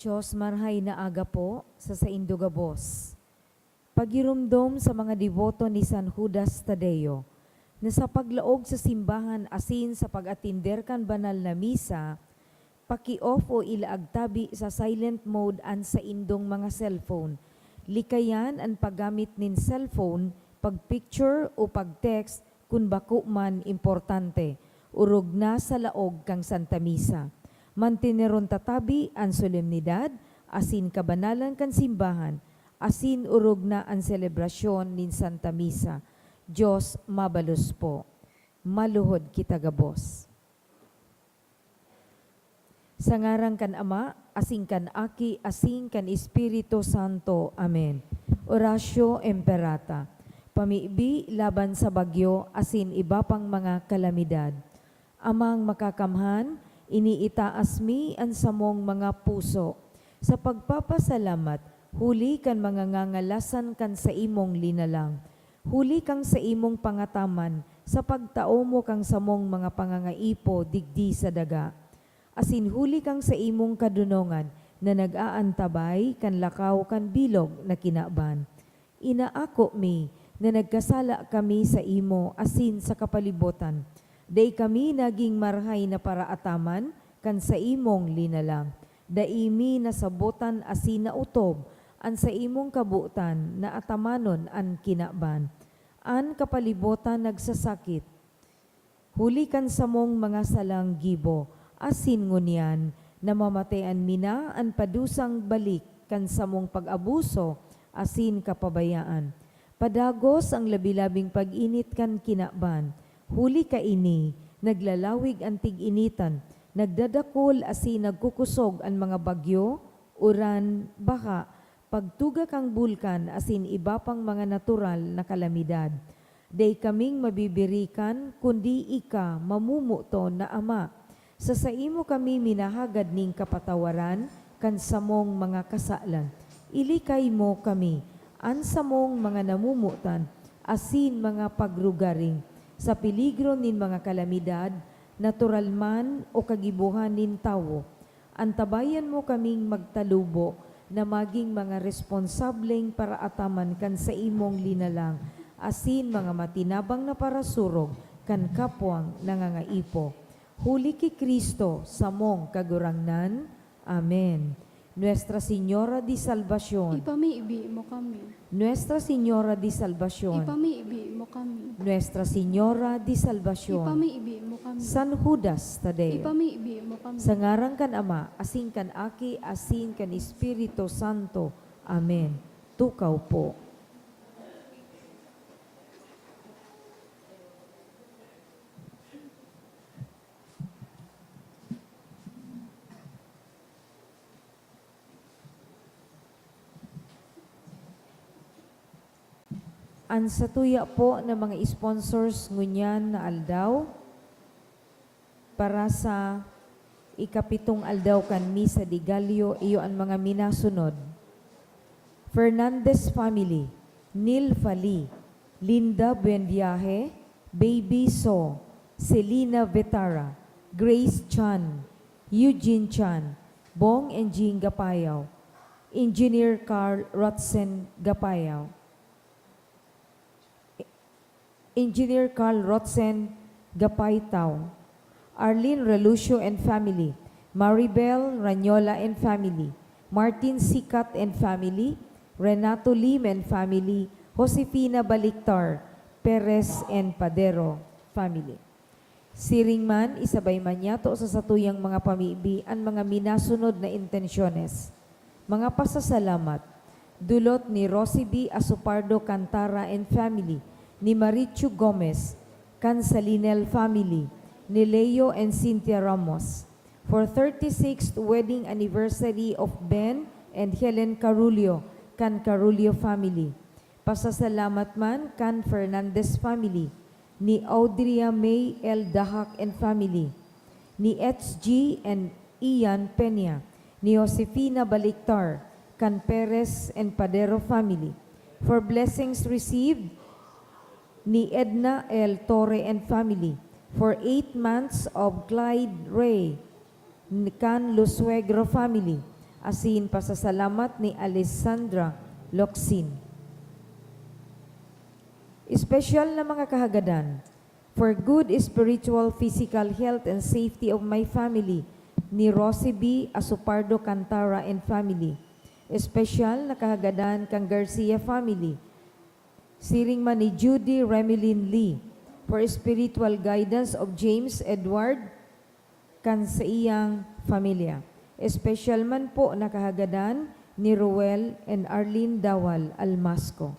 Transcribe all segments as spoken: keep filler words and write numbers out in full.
Diyos, marhay na aga po sa saindo gabos. Pagiromdom sa mga deboto ni San Judas Tadeo, na sa paglaog sa simbahan asin sa pag-atender kan banal na misa, paki-off o ilaag tabi sa silent mode an saindong mga cellphone. Likayan an paggamit nin cellphone, pag-picture o pag-text kun bako man importante, orog na sa laog kan Santa Misa. Manteneron ta tabi an solemnidad asin kabanalan kan simbahan, asin orog na an selebrasyon nin Santa Misa. Diyos mabalos po. Maluhod kita gabos. Sa ngaran kan Ama, asin kan Aki, asin kan Espiritu Santo. Amen. Oratio Imperata. Pamibi laban sa bagyo asin iba pang mga kalamidad. Amang Makakamhan, iniitaas mi an samong mga puso sa pagpapasalamat huli kan mga ngangalasan kan saimong linalang, huli kan saimong pangataman sa pagtao mo kan samong mga pangangaipo digdi sa daga, asin huli kan saimong kadonongan na nag-aantabay kan lakaw kan bilog na kinaban. Inaako mi na nagkasala kami saimo asin sa kapalibotan. Dai kami nagin marahay na paraataman kan saimong linalang. Dai mi nasabotan asin naotob an saimong kabotan na atamanon an kinaban. An kapalibotan nagsasakit huli kan samong mga salang gibo, asin ngunyan namamatean mi na an padusang balik kan samong pag-abuso asin kapabayaan. Padagos an labi-labing pag-init kan kinaban. Huli kaini, naglalawig an tig-initan, nagdadakul asin nagkukosog an mga bagyo, uran, baha, pagtuga kan bulkan asin iba pang mga natural na kalamidad. Dai kaming mabibirikan, kundi ika mamomoton na Ama. Sa saimo kami minahagad nin kapatawaran kan samong mga kasalan. Ilikay mo kami, an samong mga namomotan, asin mga pagrugaring, sa peligro nin mga kalamidad, natural man o kagibohan nin tawo. Antabayan mo kaming magtalubo na magin mga responsableng paraataman kan saimong linalang, asin mga matinabang na parasurog kan kapwang nangangaipo. Huli ki Cristo, samong Kagurangnan. Amen. Nuestra Señora de Salvacion. Ipamibi mo kami. Nuestra Señora de Salvacion. Ipamibi mo kami. Nuestra Señora de Salvacion. Ipamibi mo kami. San Judas Tadeo. Ipamibi mo kami. Sa ngaran kan Ama, asin kan Aki, asin kan Espiritu Santo. Amen. Tukaw po. An satuya po na mga sponsors ngunyan na aldaw, para sa ikapitong aldaw kan Misa de Gallo, iyo an mga minasunod: Fernandez family, Nil Fali, Linda Buenviaje, Baby So, Selina Vetara, Grace Chan, Eugene Chan, Bong and Jean Gapayaw, Engineer Carl Rotzen Gapayaw. Engineer Carl Rotzen Gapaytaw, Arlene Relucio and family, Maribel Ranyola and family, Martin Sikat and family, Renato Lim and family, Josefina Baliktar, Perez and Padero family. Siring man, isabay man niyato sa satuyang mga pamibi an mga minasunod na intensyones. Mga pasasalamat, dulot ni Rosie B Asopardo Cantara and family, ni Marichu Gomez, kan Salinel family, ni Leo and Cynthia Ramos, for thirty-sixth wedding anniversary of Ben and Helen Carullo, kan Carullo family. Pasasalamat man kan Fernandez family, ni Audria May L Dahak and family, ni H G and Ian Peña, ni Josefina Baliktar, kan Perez and Padero family, for blessings received ni Edna L Torre and family, for eight months of Clyde Ray, kan Lusuegro family, asin pasasalamat ni Alessandra Locsin. Espesyal na mga kahagadan, for good spiritual, physical health and safety of my family, ni Rosie B Asupardo Cantara and family. Espesyal na kahagadan kan Garcia family, siring man ni Judy Remilin Lee, for spiritual guidance of James Edward kan saiyang pamilya. Espesyal man po na kahagadan ni Ruel and Arlene Dawal Almasco.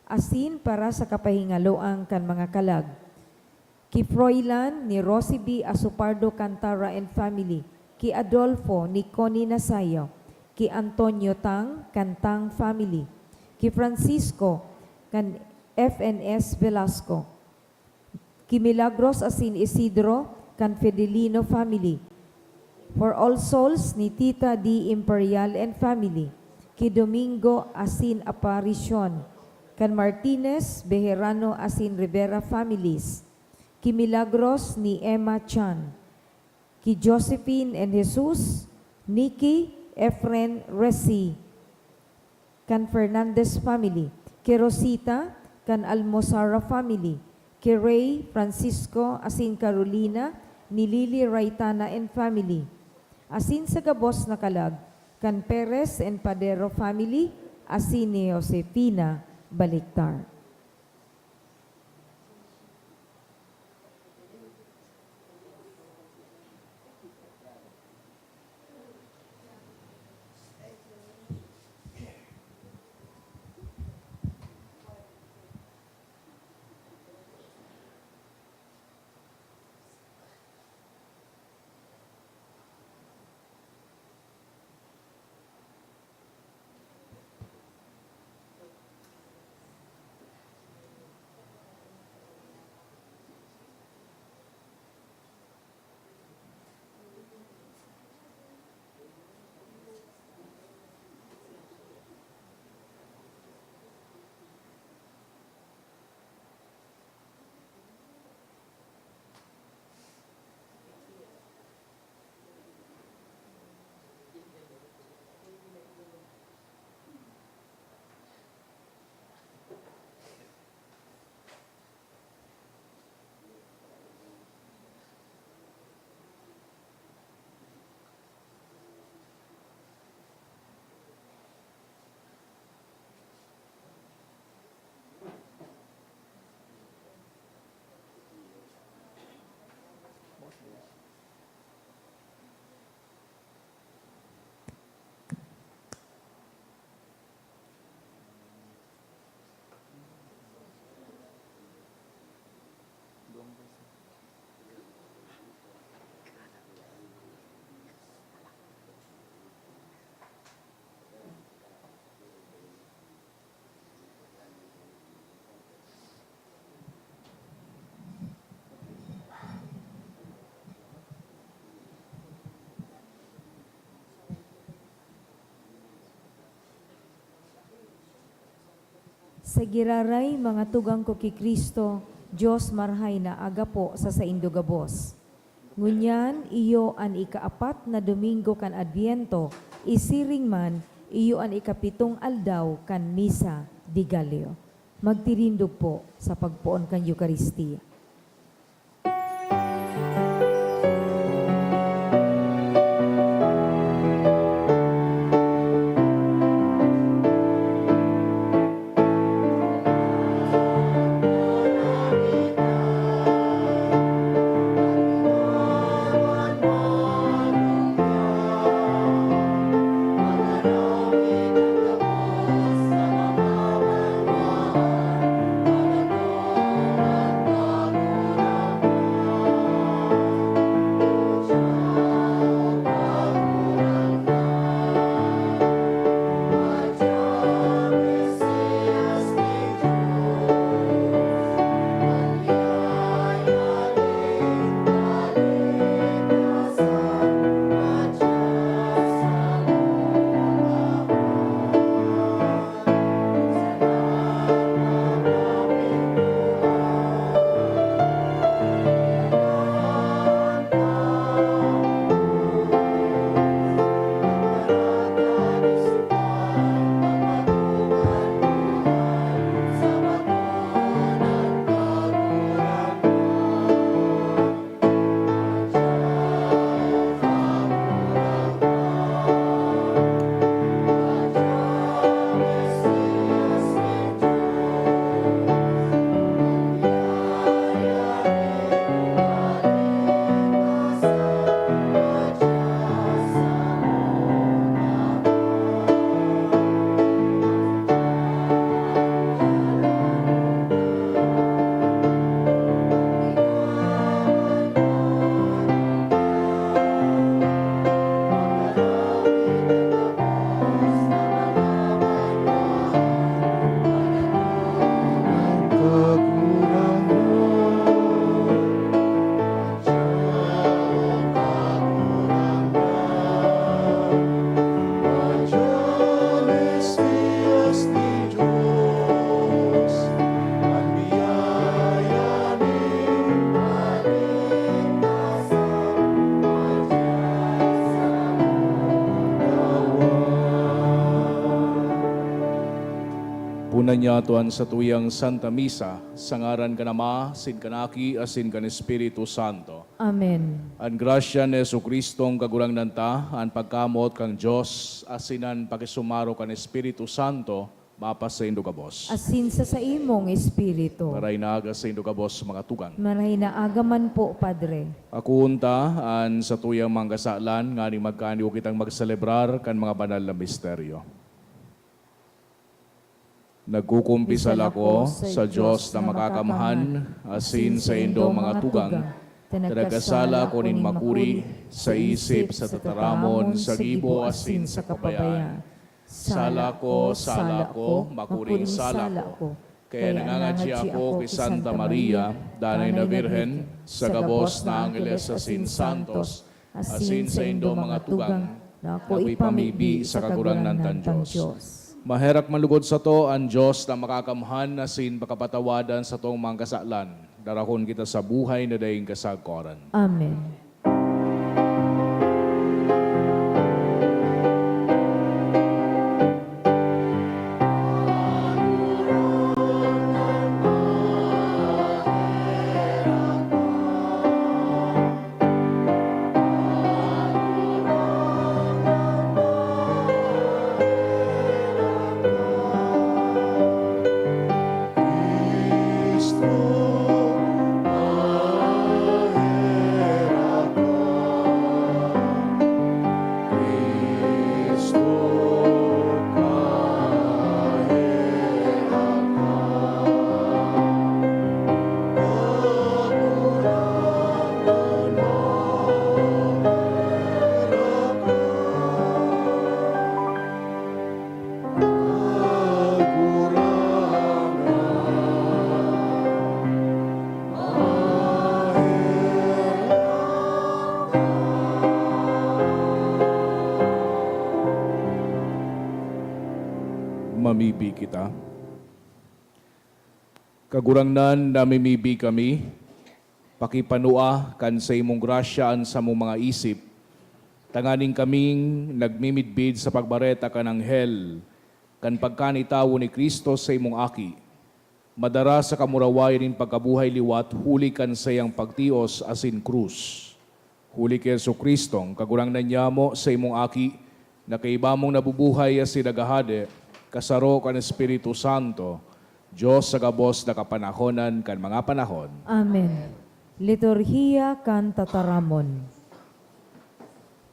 Asin para sa kapahingaloan kan mga kalag, ki Froilan ni Rosie B Asupardo Cantara and family, ki Adolfo ni Connie Nasayo, ki Antonio Tang kan Tang family, ki Francisco kan F N S Velasco, ki Milagros asin Isidro kan Fidelino family, for All Souls ni Tita D Imperial and family, ki Domingo asin Aparicion kan Martinez, Bejerano asin Rivera families, ki Milagros ni Emma Chan, ki Josephine and Jesus, Nikki, Efren, Resi, kan Fernandez family, ki Rosita, kan Almozara family, ki Ray, Francisco, asin Carolina, ni Lily Raitana and family, asin sa gabos na kalag, kan Perez and Padero family, asin ni Josefina Baliktar. Sa giraray, mga tugang ko ki Cristo, Dios marahay na aga po sa saindo gabos. Ngunyan, iyo an ikaapat na Domingo kan Adbyento, isiring man, iyo an ikapitong aldaw kan Misa de Gallo. Magtirindog po sa pagpoon kan Eukaristia. Una niya to an satuyang Santa Misa, sa ngaran kan Ama, asin kan Aki, asin kan Espiritu Santo. Amen. An grasya ni Jesu-Cristong Kagurangnan ta, an pagkamoot kan Dios, asin an pakisumaro kan Espiritu Santo, mapasaindo gabos. Asin sa saimong espiritu. Maray na aga saindo gabos, mga tugang. Maray na aga man po, Padre. Akoon ta an satuyang mga kasalan, nganing magkaniwo kitang magselebrar kan mga banal na misteryo. Nagkukumpisal ako sa Dios na makakamhan, asin saindong mga tugang, ta nagkasala ako nin makuri, sa isip, sa tataramon, sa gibo, asin sa kapabayaan. Sala ko, sala ko, makuring sala ko. Kaya nangangadya ako ki Santa Maria, danay na Birhen, sa gabos na angheles asin santos, asin saindo mga tugang, na ako ipamibi sa Kagurangnan tang Dios. Maherak man lugod sato an Dios na makakamhan asin pakapatawadan satong mga kasalan. Darahon kita sa buhay na daing kasagkoran. Amen. Mamibi kita. Kagurangnan, namimibi kami, pakipanua kan saimong grasya an samong mga isip, tanganing kaming nagmimidbid sa pagbareta kan anghel kan pagkanitawo ni Cristo, saimong Aki, madara sa kamurawayan nin pagkabuhay liwat huli kan saiyang pagtios asin krus. Huli ki Jesu-Cristong Kagurangnan nyamo, saimong Aki, na kaiba mong nabubuhay asin naghahade, kasaro kan Espiritu Santo, Dios sa gabos na kapanahonan kan mga panahon. Amen. Liturhiya kan Tataramon.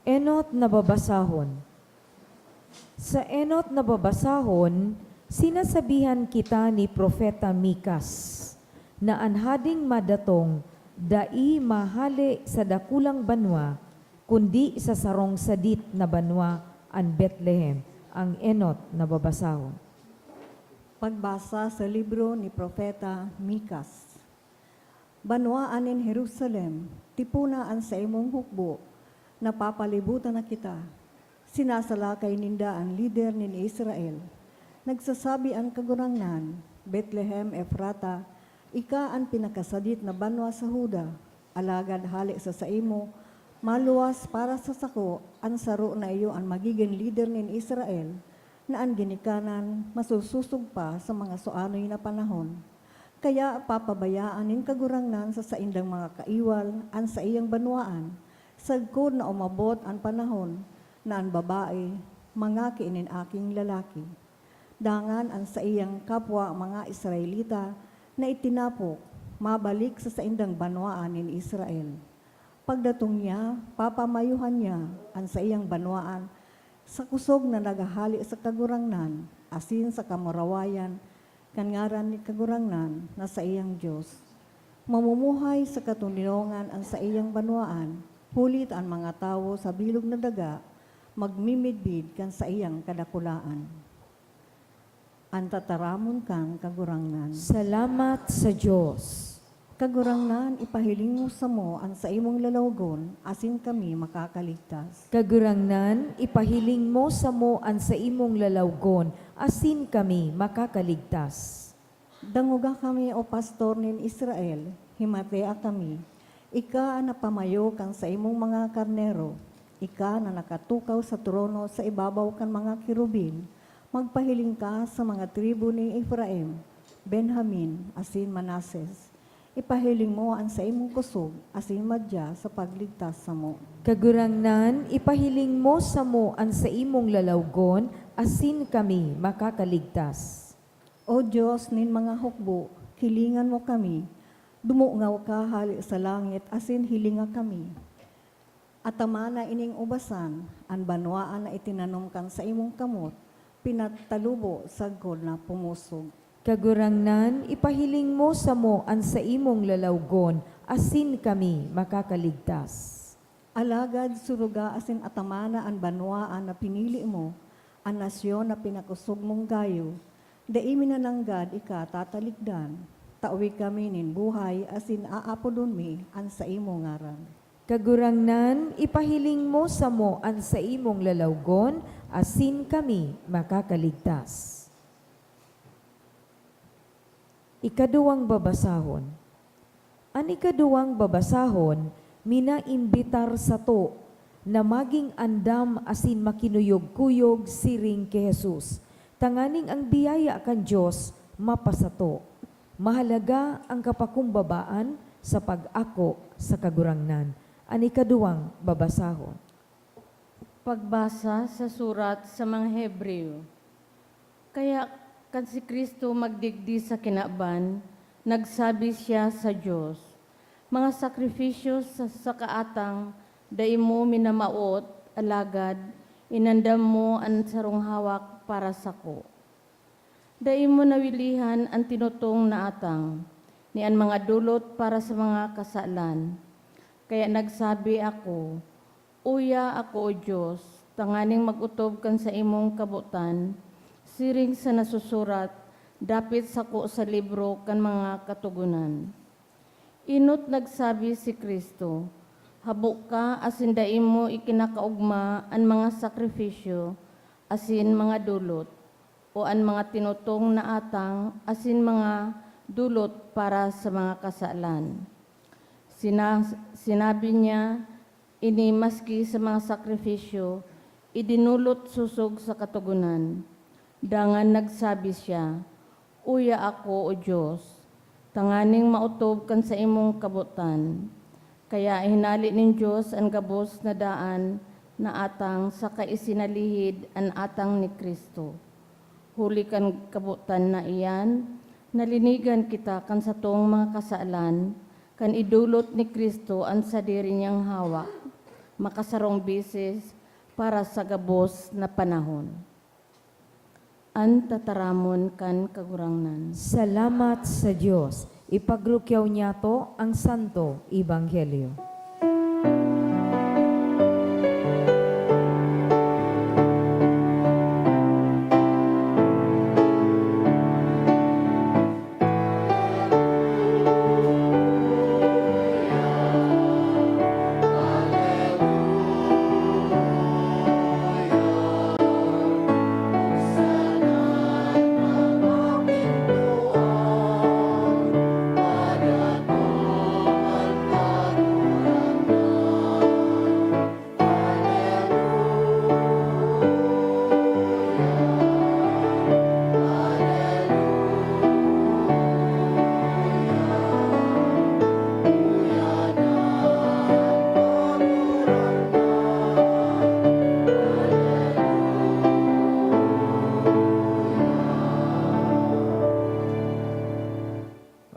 Enot na babasahon. Sa enot na babasahon, sinasabihan kita ni Propeta Mikas na an hading madatong dai mahale sa dakulang banwa, kundi sa sarong sadit na banwa, an Betlehem, ang enot na babasahon. Pagbasa sa libro ni Propeta Mikas. Banwaan nin Jerusalem, tipona an saimong hukbo, napapalibutan na kita. Sinasalakay ninda an lider nin Israel. Nagsasabi an Kagurangnan, "Betlehem Efrata, ika an pinakasadit na banwa sa Juda, alagad hale sa saimo, maluwas para sa sako an saro na iyo an magigin lider nin Israel, na an ginikanan masusosog pa sa mga suanoy na panahon." Kaya papabayaan nin Kagurangnan sa saindang mga kaiwal an saiyang banwaan, sagkod na umabot an panahon na an babae mangaki nin aking lalaki. Dangan an saiyang kapwa mga Israelita na itinapok mabalik sa saindang banwaan nin Israel. Pagdatong niya, papamayuhan niya an saiyang banwaan sa kusog na naghahale sa Kagurangnan asin sa kamurawayan kan ngaran ni Kagurangnan na saiyang Dios. Mamumuhay sa katoninongan an saiyang banwaan, huli ta an mga tawo sa bilog na daga magmimidbid kan saiyang kadakulaan. An tataramon kan Kagurangnan. Salamat sa Dios. Kagurangnan, ipahiling mo samo an saimong lalawgon, asin kami makakaligtas. Kagurangnan, ipahiling mo samo an saimong lalawgon, asin kami makakaligtas. Dangoga kami, O Pastor nin Israel, himatea kami. Ika an napamayo kan saimong mga karnero, ika na nakatukaw sa trono sa ibabaw kan mga kerubin, Magpahiling ka sa mga tribu ni Efraim, Benjamin, asin Manases. Ipahiling mo an saimong kosog asin madya sa pagligtas samo. Kagurangnan, ipahiling mo samo an saimong lalawgon, asin kami makakaligtas. O Dios nin mga hukbo, hilingan mo kami. Dumungaw ka hale sa langit asin hilinga kami. Atamana ining ubasan, an banwaan na itinanom kan saimong kamot, pinatalubo sagkod na pumosog. Kagurangnan, ipahiling mo samo an saimong lalawgon, asin kami makakaligtas. Alagad suruga asin atamana an banwaan na pinili mo, an nasyon na pinakosog mong gayo. Dai mi nananggad ika tatalikdan. Tawi kami nin buhay asin aapodon mi an saimong ngaran. Kagurangnan, ipahiling mo samo an saimong lalawgon, asin kami makakaligtas. Ikaduwang babasahon. An ikaduwang babasahon, minaimbitar sato na magin andam asin makinuyog-kuyog siring ki Jesus, tanganing ang biyaya kan Dios mapasato. Mahalaga an kapakumbabaan sa pag-ako sa Kagurangnan. An ikaduwang babasahon. Pagbasa sa surat sa mga Hebreo. Kaya kan si Cristo magdigdi sa kinaban, nagsabi siya sa Dios, "Mga sakrifisyo sa, sa kaatang dai mo minamawot, alagad inandam mo an sarong hawak para sako." Dai mo nawilihan an tinutong na atang, ni an mga dolot para sa mga kasalan. Kaya nagsabi ako, "Uya ako, O Dios, tanganing mag-otob kan saimong kabotan, siring sa nasusurat dapit sako sa libro kan mga katogonan." Enot nagsabi si Cristo, "Habo ka asin dai mo ikinakaogma an mga sakrifisyo asin mga dolot, o an mga tinutong na atang asin mga dolot para sa mga kasalan." Sina-, sinabi niya ini maski sa mga sakrifisyo idinolot sosog sa Katogonan. Dangan nagsabi siya, "Uya ako, O Dios, tanganing maotob kan saimong kabotan." Kaya hinale nin Dios an gabos na daan na atang saka isinalihid an atang ni Cristo. Huli kan kabotan na iyan, nalinigan kita kan satong mga kasalan, kan idolot ni Cristo an sadiri niyang hawak, makasarong beses para sa gabos na panahon. An tataramon kan Kagurangnan. Salamat sa Dios. Ipagrukyaw niyato ang Santo Ebanghelyo.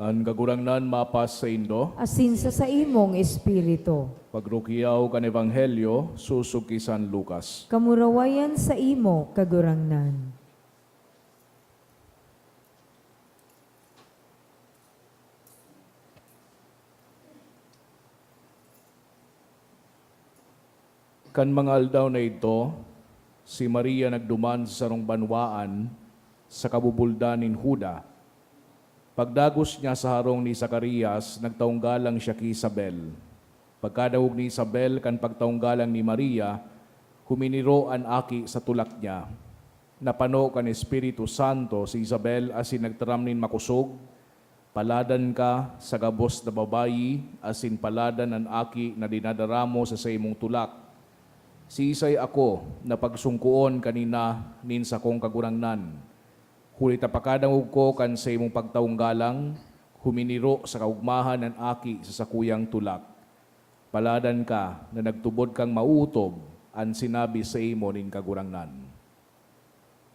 An Kagurangnan mapas saindo. Asin sa saimong espiritu. Pagrukyaw kan Ebanghelyo sosog ki San Lucas. Kamurawayan saimo, Kagurangnan. Kan mga aldaw na idto, si Maria nagduman sa sarong banwaan sa kabubuldan nin Juda. Pagdagos niya sa harong ni Zacarias, nagtaong galang siya ki Isabel. Pagkadangog ni Isabel kan pagtaong galang ni Maria, huminiro an aki sa tulak niya. Napano kan Espiritu Santo si Isabel asin nagtaram nin makosog, "Paladan ka sa gabos na babayi, asin paladan an aki na dinadara mo sa saimong tulak." Siisay ako na pagsungkoon kanina nin sakong Kagurangnan, huli ta pakadangog ko kan saimong pagtaong galang, huminiro sa kaugmahan an aki sa sakuyang tulak. Paladan ka na nagtubod kang maotob an sinabi saimo nin Kagurangnan.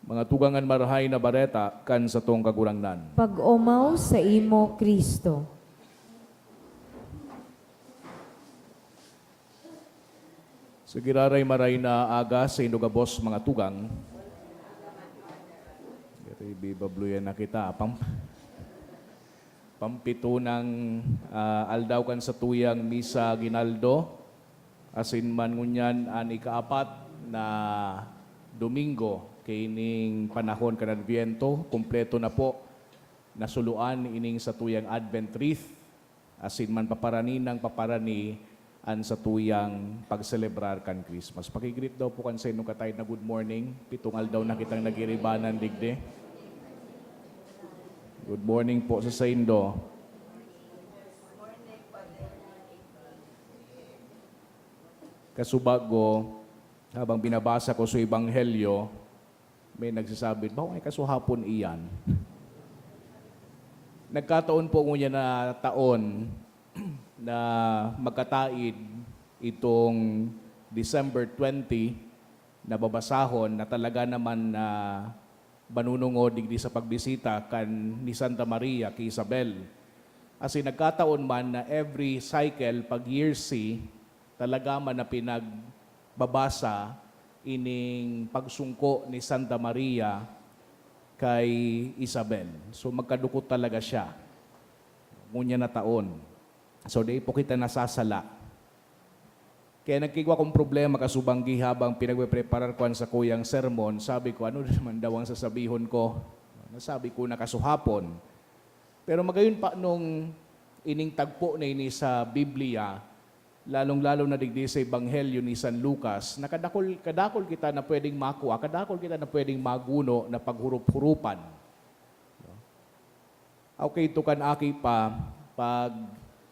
Mga tugang, an Marahay na Bareta kan satong Kagurangnan. Pag-omaw saimo, Cristo. Sa giraray maray na aga saindo gabos, mga tugang. Gari, bibabluyan na kita. Pam-, pampito nang, ah, aldaw kan satuyang Misa Aguinaldo. Asin man ngunyan an ikaapat na Domingo kaining panahon kan Adviento. Kumpleto na po, nasuluan ining satuyang Advent wreath, asin man paparani nang paparani an satuyang pagselebrar kan Christmas. Paki-greet daw po kan saindong kataed na good morning. Pitong aldaw na kitang nagiribanan digdi. Good morning po sa saindo. Kasubago, habang binabasa ko sa Ebanghelyo, may nagsasabi, "Bawang ay kasuhapon iyan." Nagkataon po ngunyan na taon na magkataed itong December twenty na babasahon na talaga naman na manunungod digdi sa pagbisita kan ni Santa Maria ki Isabel. Asin nagkataon man na every cycle, pag year C, talaga man na pinagbabasa ining pagsungko ni Santa Maria kay Isabel. So, magkadukot talaga siya. Ngunyan na taon. So, dai po kita nasasala. Kaya nagkigwa akong problema kasubanggi habang pinagpepreparar ko an sakuyang sermon. Sabi ko, "Ano naman daw ang sasabihon ko?" Nasabi ko na kasuhapon. Pero magayon pa nung ining tagpo na ini sa Biblia, lalong-lalo na digdi sa Ebanghelyo ni San Lucas, na kadakol, kadakol kita na pwedeng makua, kadakol kita na pwedeng maguno na paghurup-hurupan. No? Okay, ito kan aki pa, pag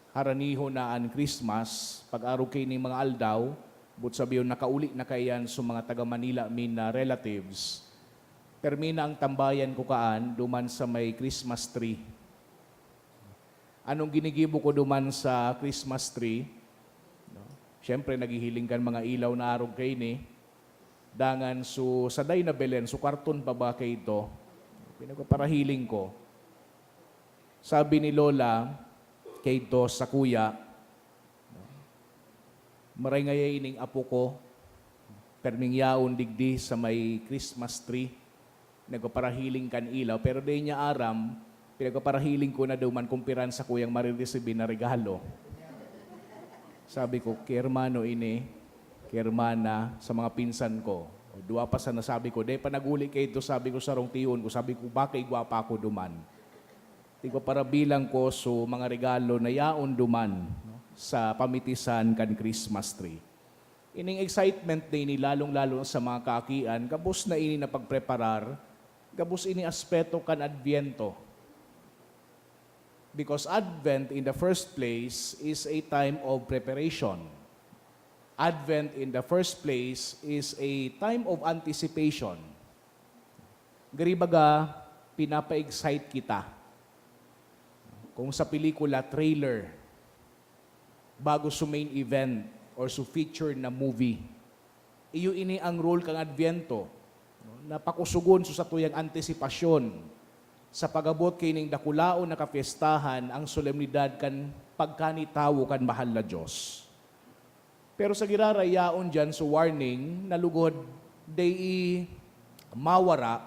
haranihon na an Christmas, pag-arog kaini mga aldaw, boot sabihon, nakauli na kaiyan sa mga taga Manila mi na relatives, permi na ang tambayan ko kaan duman sa may Christmas tree. Anong ginigibo ko duman sa Christmas tree? No? Siyempre, naghihiling kan mga ilaw na arog kaini. Dangan so saday na Belen, so karton pa ba kaito? Pinagpaparahiling ko. Sabi ni Lola kaito sakuya, "Maray ngaya ining apo ko, perming yaon digdi sa may Christmas tree, nagpaparahiling kan ilaw, pero dai niya aram, pinagpaparahiling ko na duman kung pira an sakuyang mariresibi na regalo." Sabi ko, "Ki hermano ini, ki hermana, sa mga pinsan ko." O, duwa pa sana, sabi ko, "Dai pa naguli kaito," sabi ko, "sarong tiyon ko," sabi ko, "baka igwa pa ako duman." Tigpaparabilang ko so mga regalo na yaon duman, no, sa pamitisan kan Christmas tree. Ining excitement na ini, lalong-lalo sa mga kaakian, gabos na ini na pagpreparar, gabos ini aspeto kan Adviento. Because Advent in the first place is a time of preparation. Advent in the first place is a time of anticipation. Gari baga, pinapa-excite kita. Kung sa pelikula, trailer, bago sa main event or sa feature na movie. Iyo ini ang role kan Adviento, no? Na pakusogon sa satuyang antisipasyon sa pag-abot kaining dakulaon na kapyestahan, ang solemnidad kan pagkanitawo kan mahal na Dios. Pero sa giraray, yaon diyan so warning na lugod dai mawara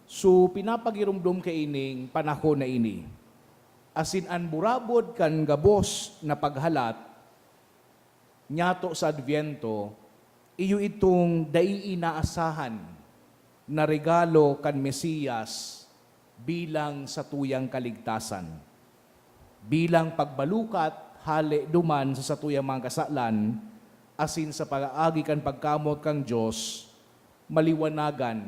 so pinapagiromdom kaining panahon na ini. Asin an burabod kan gabos na paghalat nyato sa Adviento, iyo itong dai inaasahan na regalo kan Mesiyas bilang satuyang kaligtasan, bilang pagbalukat hale duman sa satuyang mga kasalan, asin sa pag-aagi kan pagkamot kan Dios, maliwanagan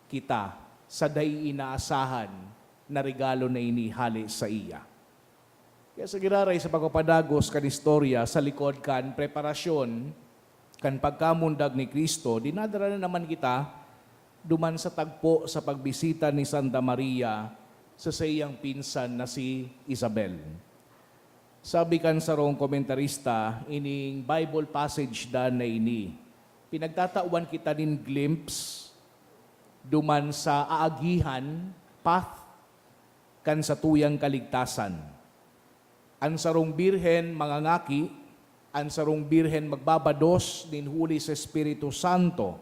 kita sa dai inaasahan na regalo na ini hale saiya. Kaya sa giraray sa pagpapadagos kan istorya sa likod kan preparasyon Kan pagkamundag ni Cristo, dinadara na naman kita duman sa tagpo sa pagbisita ni Santa Maria sa saiyang pinsan na si Isabel. Sabi kan sarong komentarista, ining Bible passage dan na ini, pinagtatawan kita nin glimpse duman sa aagihan, path, kan satuyang kaligtasan. An sarong birhen mangangaki, an sarong birhen magbabados nin huli sa Espiritu Santo,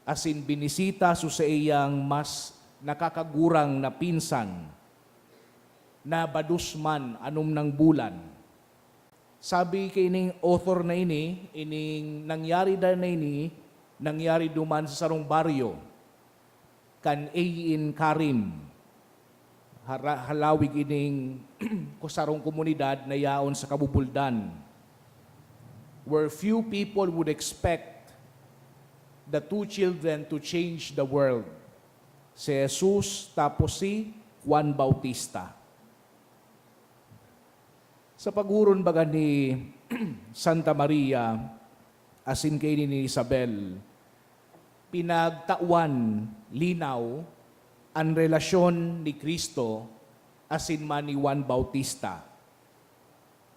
asin binisita so saiyang mas nakakagurang na pinsan, na bados man anom nang bulan. Sabi kaining author na ini, ining nangyari dan na ini, nangyari duman sa sarong baryo kan Ain Karim, hara-, halawig ining sarong komunidad na yaon sa Kabubuldan, where few people would expect the two children to change the world, si Jesus tapos si Juan Bautista. Sa paghuron baga ni Santa Maria asin kaini ni Isabel, pinagtawan linaw an relasyon ni Cristo asin man ni Juan Bautista.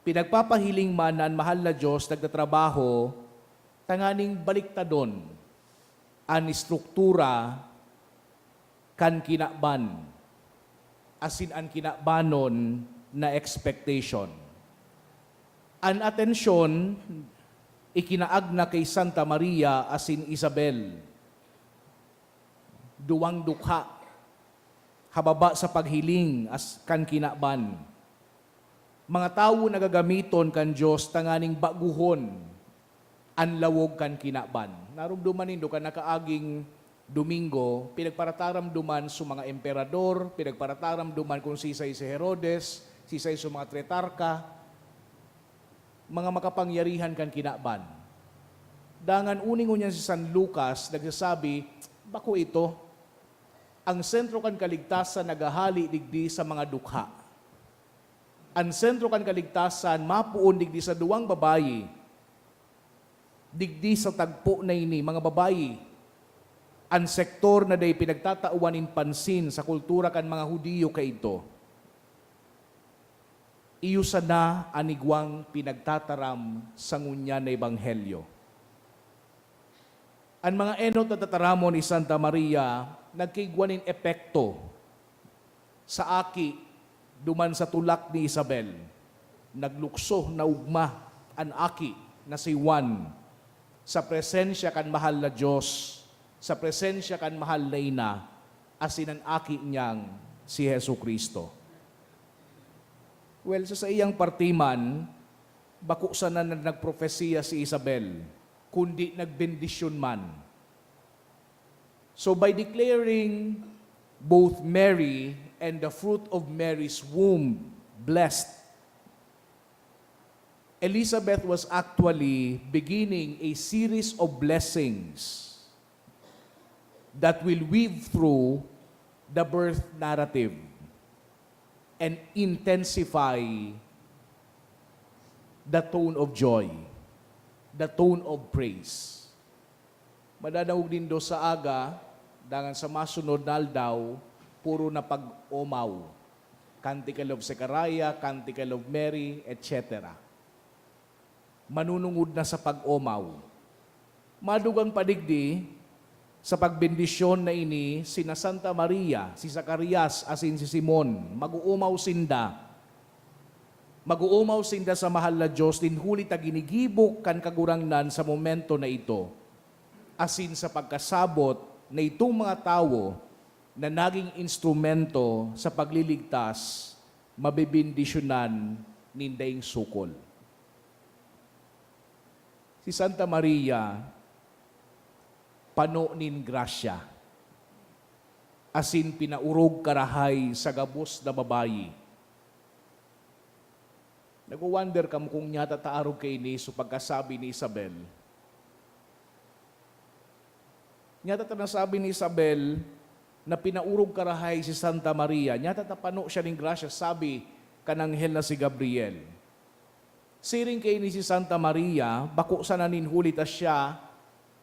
Pinagpapahiling man na an mahal na Dios nagtatrabaho tanganing baliktadon an estruktura kan kinaban asin an kinabanon na expectation. An atensyon ikinaagna ki Santa Maria asin Isabel, duwang dukha, hababa sa paghiling as kan kinaban. Mga tawo na gagamiton kan Dios tanganing baguhon an lawog kan kinaban. Naromdoman nindo kan nakaaging Domingo, pinagparataram duman so mga emperador, pinagparataram duman kun sisay si Herodes, sisay so mga tretarka, mga makapangyarihan kan kinaban. Dangan uni ngunyan si San Lucas nagsasabi, "Bako ito. Ang sentro kan kaligtasan naghahali digdi sa mga dukha." An sentro kan kaligtasan mapoon digdi sa duwang babayi. Digdi sa tagpo na ini, mga babayi, an sektor na dai pinagtatawan nin pansin sa kultura kan mga Judio kaidto. Iyo sana an igwang pinagtataram sa ngunyan na ebanghelyo. An mga enot na tataramon ni Santa Maria nagkaigwa nin epekto sa aki duman sa tulak ni Isabel. Naglukso na ugma an aki na si Juan sa presensya kan mahal na Dios, sa presensya kan mahal na ina, asin an aki niyang si Jesu-Cristo. Well, sa saiyang parte man, bako sana na nagprofesiya si Isabel, kundi nagbendisyon man. So, by declaring both Mary and the fruit of Mary's womb blessed, Elizabeth was actually beginning a series of blessings that will weave through the birth narrative and intensify the tone of joy, the tone of praise. Madadangog nindo sa aga, dangan sa masunod na aldaw, puro na pag-omaw. Canticle of Zechariah, Canticle of Mary, et cetera. Manunungod na sa pag-omaw. Madugang pa digdi, sa pagbendisyon na ini, sina Santa Maria, si Zacarias, asin si Simon, mag-oomaw sinda. Mag-oomaw sinda sa mahal na Dios nin huli ta ginigibo kan Kagurangnan sa momento na ito, asin sa pagkasabot na itong mga tawo na naging instrumento sa pagliligtas, mabebendisyonan nin daing sukol. Si Santa Maria, pano nin grasya, asin pinaorog karahay sa gabos na babayi. Nagwa-wonder kamo kung nyata ta arog kaini so pagkasabi ni Isabel. Nyata ta nasabi ni Isabel na pinaorog karahay si Santa Maria. Nyata ta pano siya nin grasya, sabi kan anghel na si Gabriel. Siring kaini si Santa Maria, bako sana nin huli ta siya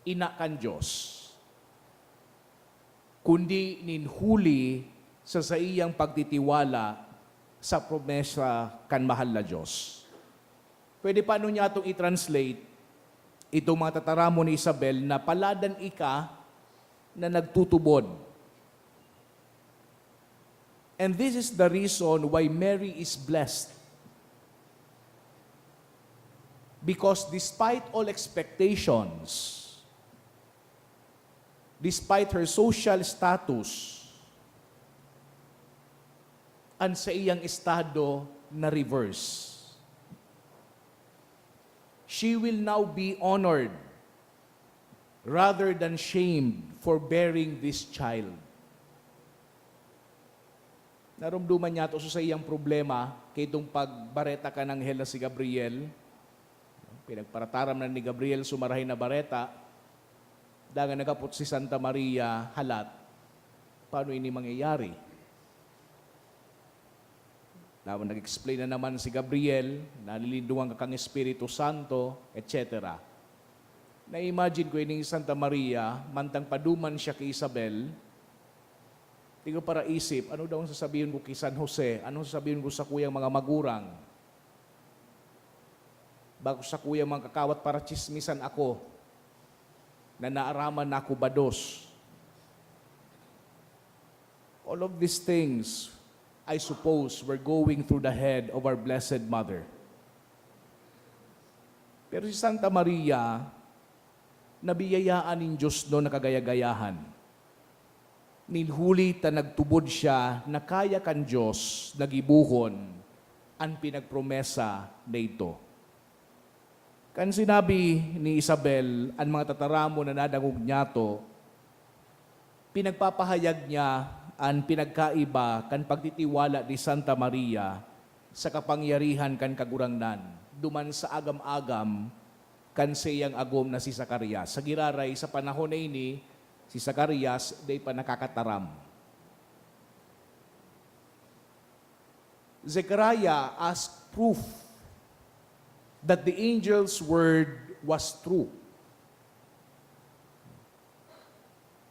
ina kan Dios, kundi nin huli sa saiyang pagtitiwala sa promesa kan mahal na Dios. Pwede pa ano niya itong i-translate, itong mga tataramon ni Isabel na paladan ika na nagtutubod. And this is the reason why Mary is blessed. Because despite all expectations, despite her social status, an saiyang estado na-reverse. She will now be honored rather than shamed for bearing this child. Narumduman niya to sa saiyang problema, kay itong pagbareta kan anghel na si Gabriel. Pinagparataram na ni Gabriel so marahay na bareta, dangan naghapot si Santa Maria, "Halat, paano ini mangyayari?" Tapos nag-explain na naman si Gabriel, "Nalilindungan ka kan Espiritu Santo," et cetera. Na-imagine ko ining Santa Maria, mantang paduman siya ki Isabel, tigo para isip, "Ano daw ang sasabihin ko ki San Jose? Ano ang sasabihin ko sa kuyang mga magurang? Bako sa kuyang mga kakawat para tsismisan ako na naaraman na ako bados." All of these things, I suppose, were going through the head of our Blessed Mother. Pero si Santa Maria, nabiyayaan nin Dios no na kagaya-gayahan. Nin huli ta nagtubod siya na kaya kan Dios na gibohon an pinagpromesa na ito. Kan sinabi ni Isabel an mga tataramon na nadangog niyato, pinagpapahayag niya an pinagkaiba kan pagtitiwala ni Santa Maria sa kapangyarihan kan Kagurangnan duman sa agam-agam kan saiyang agom na si Zacarias. Sa giraray, sa panahon na ini, si Zacarias dai pa nakakataram. Zechariah asked proof that the angel's word was true.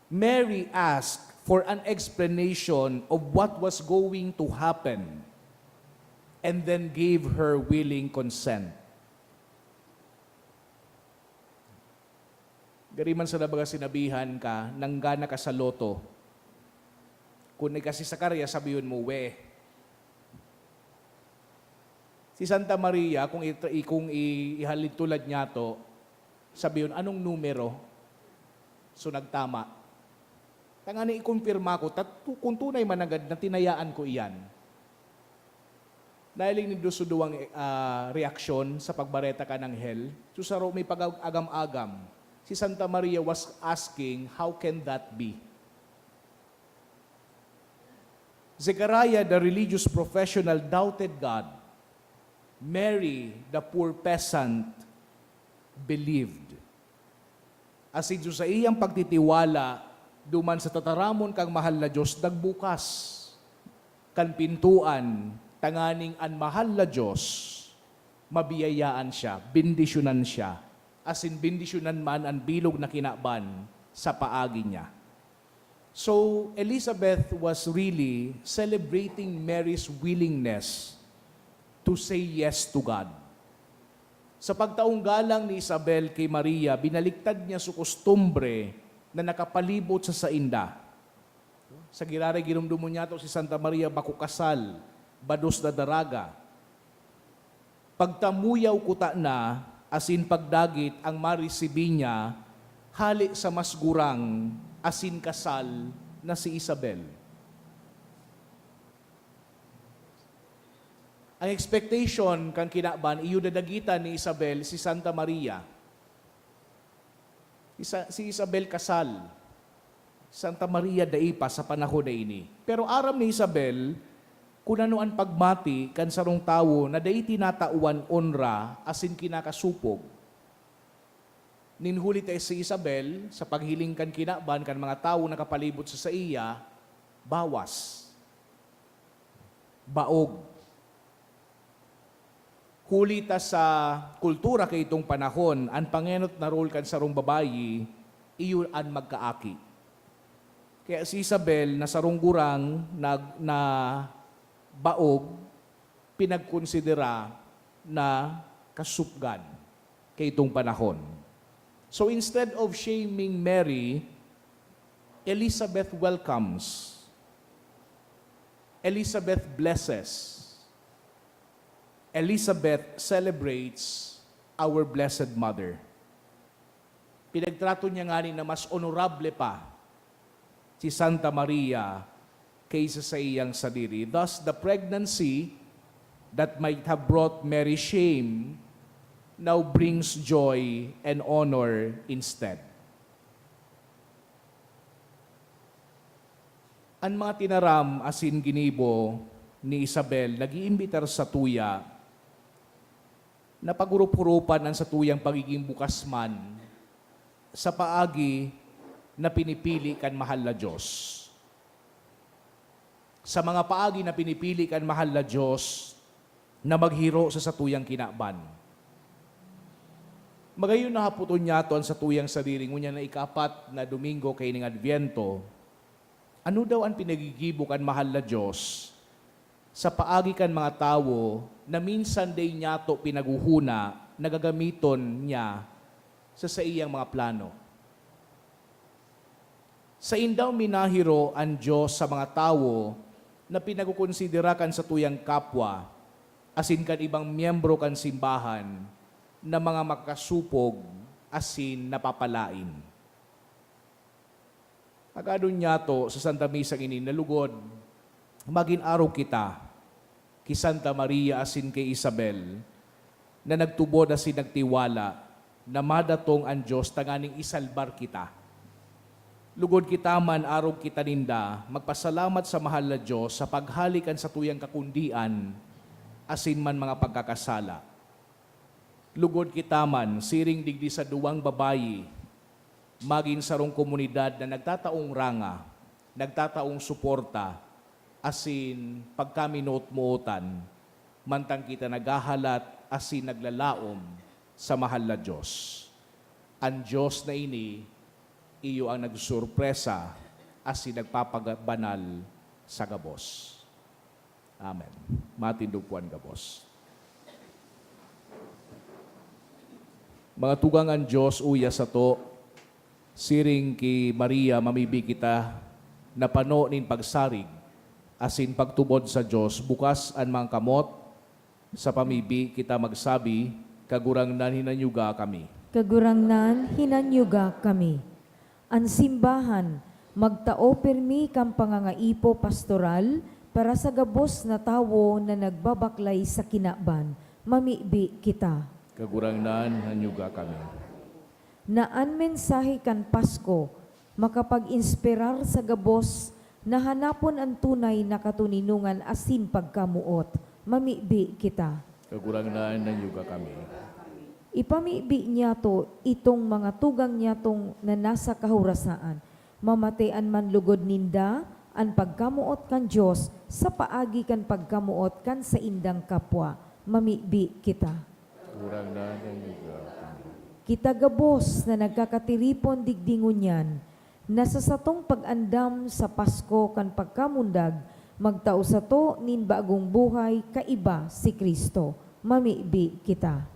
Mary asked for an explanation of what was going to happen and then gave her willing consent. Gari man sa baga sinabihan ka, nanggana ka sa lotto. Kun ika si Zacarias, sabihon mo, "We." Si Santa Maria, kung itra-, kung i-, ihalintulad niyato, sabihon, "Anong numero?" So, nagtama. Tanganing ikumpirma ko, tat-, kung tunay man nanggad na tinayaan ko iyan. Nahiling nindo so duwang, ah, reaksyon sa pagbareta kan anghel. So, saro may pag-agam-agam. Si Santa Maria was asking, "How can that be?" Zechariah, the religious professional, doubted God. Mary, the poor peasant, believed. Asin sa saiyang pagtitiwala duman sa tataramon kan mahal na Dios, nagbukas kan pintoan tanganing an mahal na Dios mabiyayaan siya, bendisyonan siya, asin bendisyonan man an bilog na kinaban sa paagi niya. So, Elizabeth was really celebrating Mary's willingness to say yes to God. Sa pagtaong galang ni Isabel ki Maria, binaliktad niya so kostumbre na nakapalibot sa sainda. Sa giraray, giromdomon niyato si Santa Maria bako kasal, bados na daraga. Pagtamuyaw kutana asin pagdagit ang maresibi niya hale sa mas gurang asin kasal na si Isabel. Ang expectation kan kinaban, iyo dadagitan ni Isabel si Santa Maria. Isa-, si Isabel kasal. Santa Maria dai pa sa panahon na ini. Pero aram ni Isabel kun ano an pagmati kan sarong tawo na dai tinatawan onra asin kinakasopog. Nin huli ta si Isabel, sa paghiling kan kinaban kan mga tawo nakapalibot sa saiya, bawas, baog. Huli ta sa kultura kaitong panahon, an pangenot na role kan sarong babayi, iyo an magkaaki. Kaya si Isabel, na sarong gurang na, na baog, pinagkonsidera na kasupgan kaitong panahon. So instead of shaming Mary, Elizabeth welcomes. Elizabeth blesses. Elizabeth celebrates our Blessed Mother. Pinagtrato niya ngani na mas onorable pa si Santa Maria kaysa sa iyang sadiri. Thus, the pregnancy that might have brought Mary shame now brings joy and honor instead. An mga tinaram asin ginibo ni Isabel nag-iimbitar satuya na paghurup-hurupan an satuyang pagiging bukas man sa paagi na pinipili kan mahal na Dios. Sa mga paagi na pinipili kan mahal na Dios na maghiro sa satuyang kinaban. Magayon na hapoton niyato an satuyang sadiri ngunyan na ikaapat na Domingo kaining Adbyento, ano daw an pinagigibo kan mahal na Dios sa paagi kan mga tawo na minsan dai niyato pinaghohona na gagamiton niya sa saiyang mga plano? Saindang minahiro an Dios sa mga tawo na pinagkokonsidera kan satuyang kapwa asin kan ibang miyembro kan simbahan na mga makasupog asin napapalaen. Agadon niyato sa Santa Misa ini na lugod magin arog kita ki Santa Maria asin ki Isabel, na nagtubod asin nagtiwala na madatong an Dios tanganing isalbar kita. Lugod kita man, arog kita ninda, magpasalamat sa mahal na Dios sa paghale kan satuyang kakundian asin man mga pagkakasala. Lugod kita man, siring digdi sa duwang babayi, magin sarong komunidad na nagtataong ranga, nagtataong suporta, asin pagkaminoot-mootan, mantang kita naghahalat asin naglalaom sa mahal na Dios. An Dios na ini, iyo ang nagsusurpresa asin nagpapabanal sa gabos. Amen. Matindog po an gabos. Mga tugang, an Dios uya sato, siring ki Maria, mamibi kita na pano nin pagsarig asin pagtubod sa Dios, bukas an mga kamot sa pamibi kita magsabi, "Kagurangnan, hinanyuga kami." Kagurangnan, hinanyuga kami. An simbahan, magtao pirmi kan pangangaipo pastoral para sa gabos na tawo na nagbabaklay sa kinaban. Mamibi kita. Kagurangnan, hanyuga kami. Na an mensahe kan Pasko makapag-inspirar sa gabos na hanapon an tunay na katoninongan asin pagkamoot. Mamibi kita. Kagurangnan, hanyuga kami. Ipamibi niyato itong mga tugang niyatong na nasa kahorasaan. Mamatean man lugod ninda an pagkamoot kan Dios sa paagi kan pagkamoot kan saindang kapwa. Mamibi kita. Kagurangnan, hanyuga kami. Kita gabos na nagkakatiripon digdi ngunyan, na sa satong pag-andam sa Pasko kan pagkamundag, magtao sato nin bagong buhay kaiba si Cristo. Mamibi kita.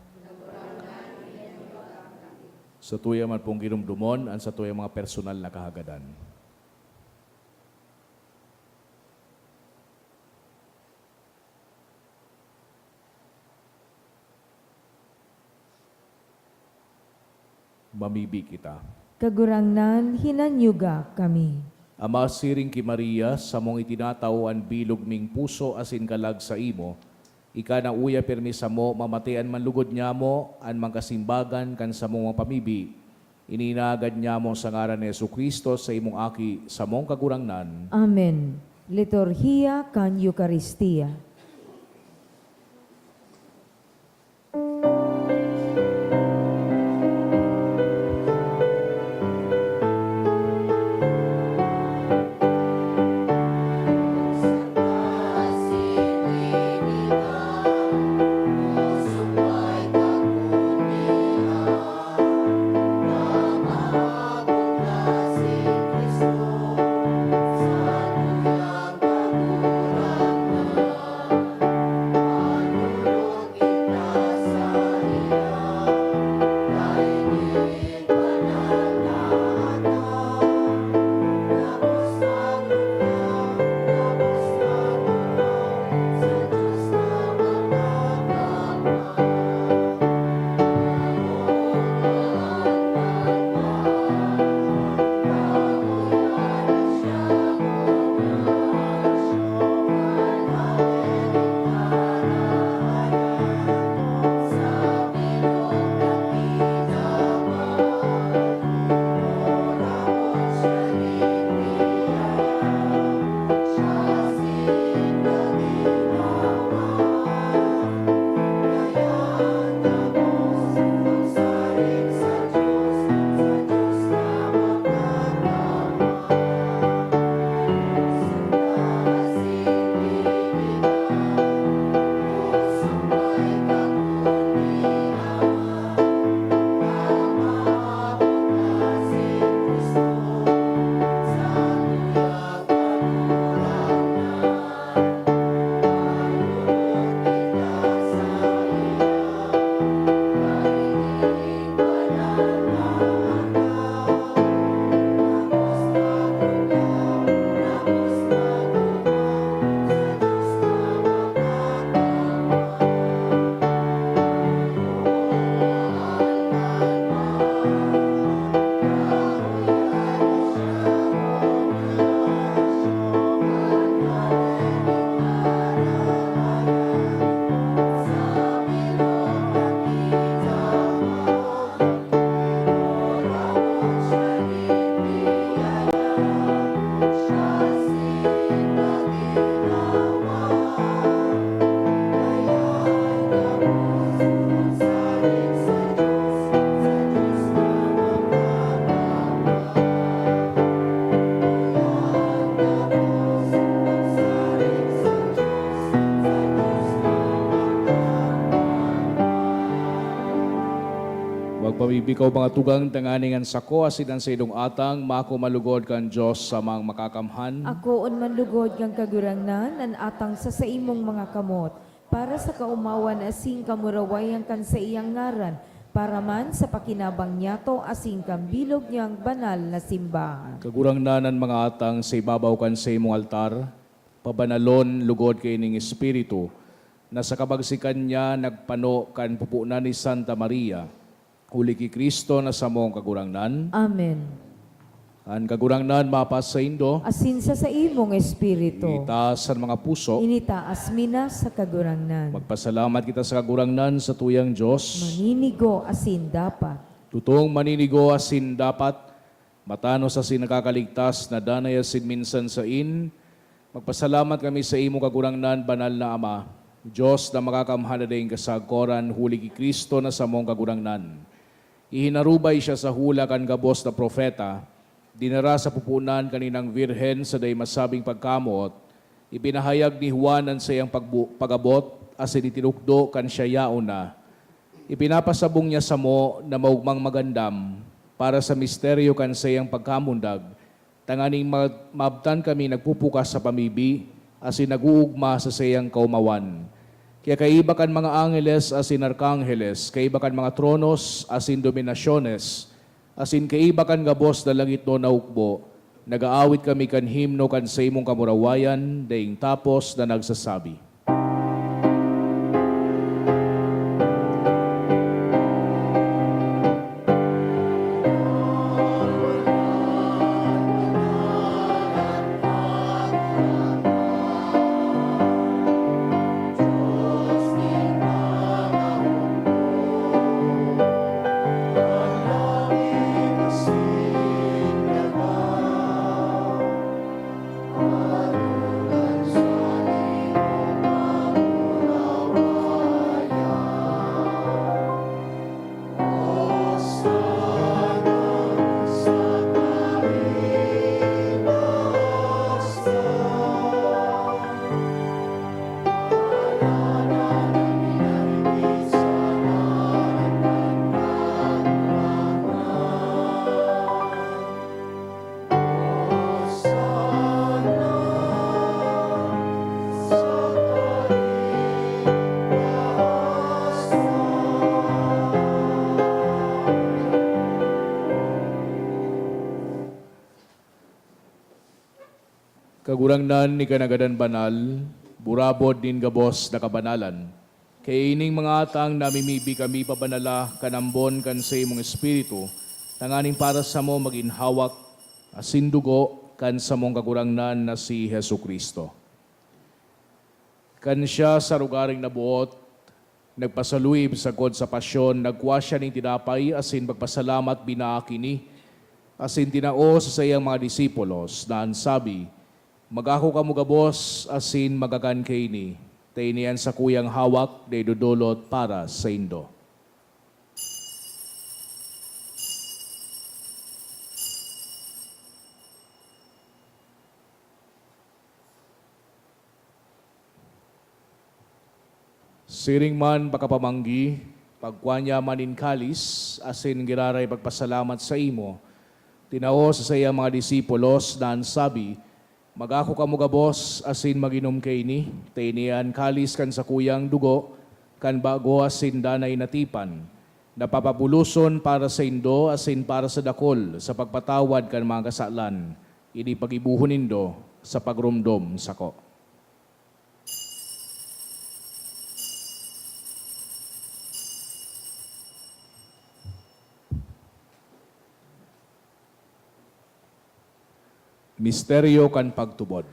Satuya man pong ginomdomon an satuyang mga personal na kahagadan. Mamibi kita. Kagurangnan, hinanyuga kami. Ama, siring ki Maria, samong itinatao an bilog ming puso asin kalag saimo. Ika na uya pirmi samo, mamatean man lugod nyamo an mga kasimbagan kan samong mga pamibi. Ini inaagad nyamo sa ngaran ni Jesu-Cristo, sa imong Aki, samong Kagurangnan. Amen. Liturhiya kan Eukaristia. Ikaw mga tugang, tanganing an sako asin an saindong atang makumalugod kan Dios sa Amang Makakamhan. Akoon man lugod kan Kagurangnan an atang sa saimong mga kamot, para sa kaomawan asin kamurawayan kan saiyang ngaran, para man sa pakinabang niyato asin kan bilog niyang banal na simbahan. Kagurangnan, an mga atang sa ibabaw kan saimong altar, pabanalon lugod kaining Espiritu, na sa kabagsikan niya nagpano kan pupunan ni Santa Maria, huli ki Cristo na samong Kagurangnan. Amen. An Kagurangnan mapasaindo. Asin sa saimong espiritu. Itaas an mga puso. Initaas mi na sa Kagurangnan. Magpasalamat kita sa Kagurangnan, sa tuyang Dios. Maninigo asin dapat. Tutong maninigo asin dapat, matanos asin nakakaligtas na danay asin minsan sain, magpasalamat kami sa imo, Kagurangnan, Banal na Ama, Dios na makakamhan na daing kasagkoran, huli ki Cristo na samong Kagurangnan. Ihinarubay siya sa hula kan gabos na propeta, dinara sa pupunan kan inang Birhen sa dai masabing pagkamoot, ipinahayag ni Juan an saiyang pagbu-, pag-abot asin itinukdo kan siya yaon na. Ipinapasabong niya samo na maogmang magandam para sa misteryo kan saiyang pagkamundag, tanganing ma-, maabtan kami nagpupukas sa pamibi asin nag-oogma sa saiyang kaomawan. Kaya kaiba kan mga angeles asin arkangheles, kaiba kan mga tronos asin dominasyones, asin kaiba kan gabos na langitnon na hukbo, nag-aawit kami kan himno kan saimong kamurawayan, daing tapos na nagsasabi. Kagurangnan, ika na gadan banal, burabod nin gabos na kabanalan. Kaya ining mga atang namimibi kami pabanala kan ambon kan saimong Espiritu, tanganing para samo magin hawak asin dugo kan samong Kagurangnan na si Jesu-Cristo. Kan siya sa rogaring naboot, nagpasaluib sagkod sa pasyon, nagkua siya nin tinapay asin pagpasalamat, binaak ini, asin tinao sa saiyang mga disipulos, na an sabi, "Mag-ako kamo gabos asin magakan kaini, ta ini an sakuyang hawak na idodolot para saindo." Siring man pakapamanggi, pagkua niya man nin kalis, asin giraray pagpasalamat saimo, tinao sa saiyang mga disipulos na an sabi, "Mag-ako kamo gabos asin mag-inom kaini, ta ini an kalis kan sakuyang dugo kan bago asin danay na tipan, na papabuloson para saindo asin para sa dakul sa pagpatawad kan mga kasalan. Ini paggibohon nindo sa pagromdom sako." Misteryo kan pagtubod.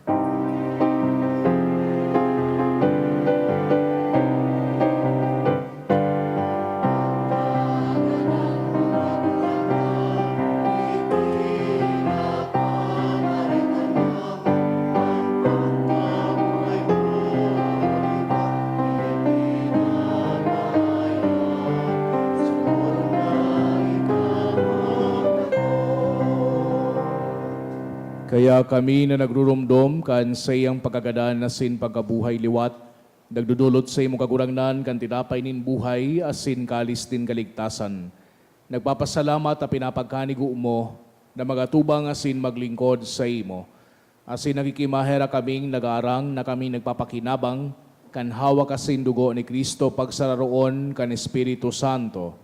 Kaya kami na nagruromdom kan saiyang pagkagadan asin pagkabuhay liwat, nagdodolot saimo, Kagurangnan, kan tinapay nin buhay asin kalis nin kaligtasan. Nagpapasalamat ta pinapagkanigo mo na magatubang asin maglingkod saimo, asin nakikimaherak kaming nagaarang na kami nagpapakinabang kan hawak asin dugo ni Cristo pagsararoon kan Espiritu Santo.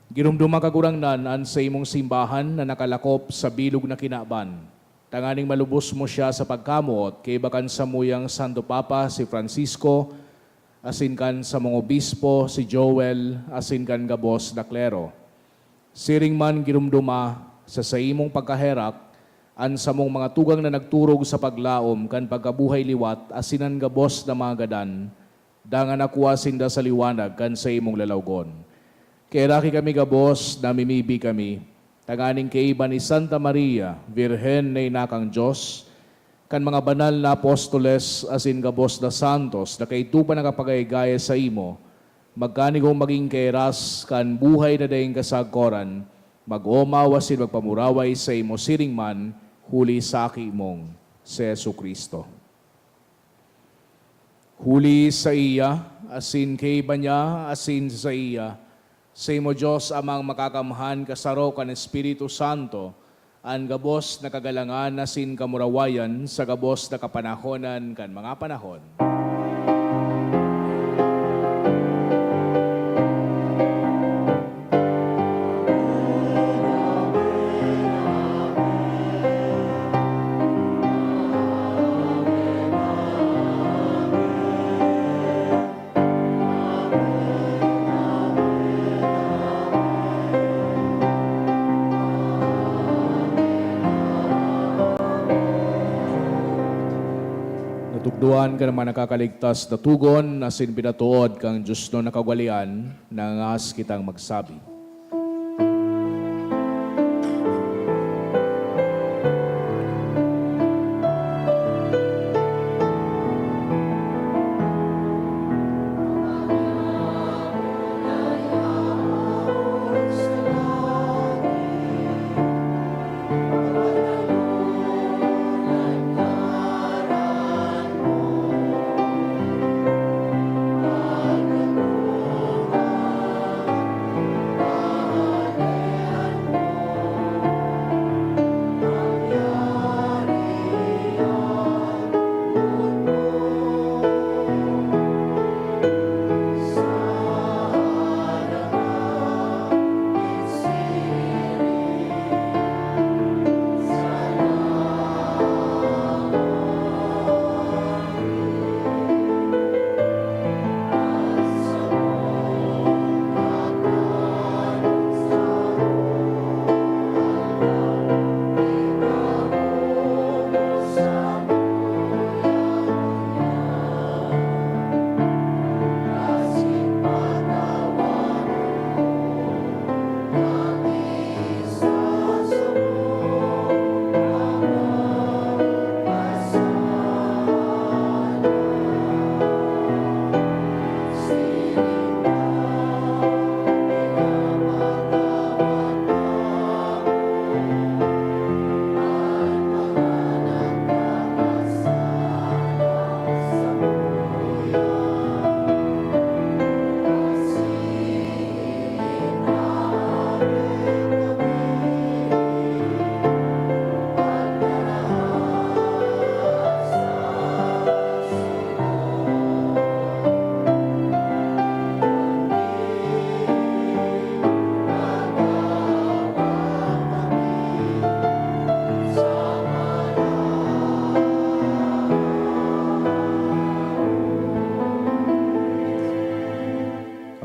Giromdoma, Kagurangnan, an saimong simbahan na nakalakop sa bilog na kinaban, tanganing malubos mo siya sa pagkamoot kaiba kan samuyang Santo Papa, si Francisco, asin kan samong obispo, si Joel, asin kan gabos na klero. Siring man, giromdoma sa saimong pagkaherak an samong mga tugang na nagturog sa paglaom kan pagkabuhay liwat asin an gabos na mga gadan, dangan akua sinda sa liwanag kan saimong lalawgon. Kaheraki kami gabos, namimibi kami, tanganing kaiba ni Santa Maria, Birhen na inakang Dios, kan mga banal na apostoles asin gabos na santos na kaidto pa nakapagayagaya saimo, magkanigong magin kaheras kan buhay na daing kasagkoran, mag-omaw asin magpamuraway saimo siring man, huli sa Aki mong si Jesu-Cristo. Huli saiya, asin kaiba niya, asin saiya, saimo, Dios Amang Makakamhan, kasaro kan Espiritu Santo, an gabos na kagalangan asin kamurawayan sa gabos na kapanahonan kan mga panahon. Natukdoan kan mga nakakaligtas na togon asin pinatood kan diosnon na kaugalean, nangangaas kitang magsabi.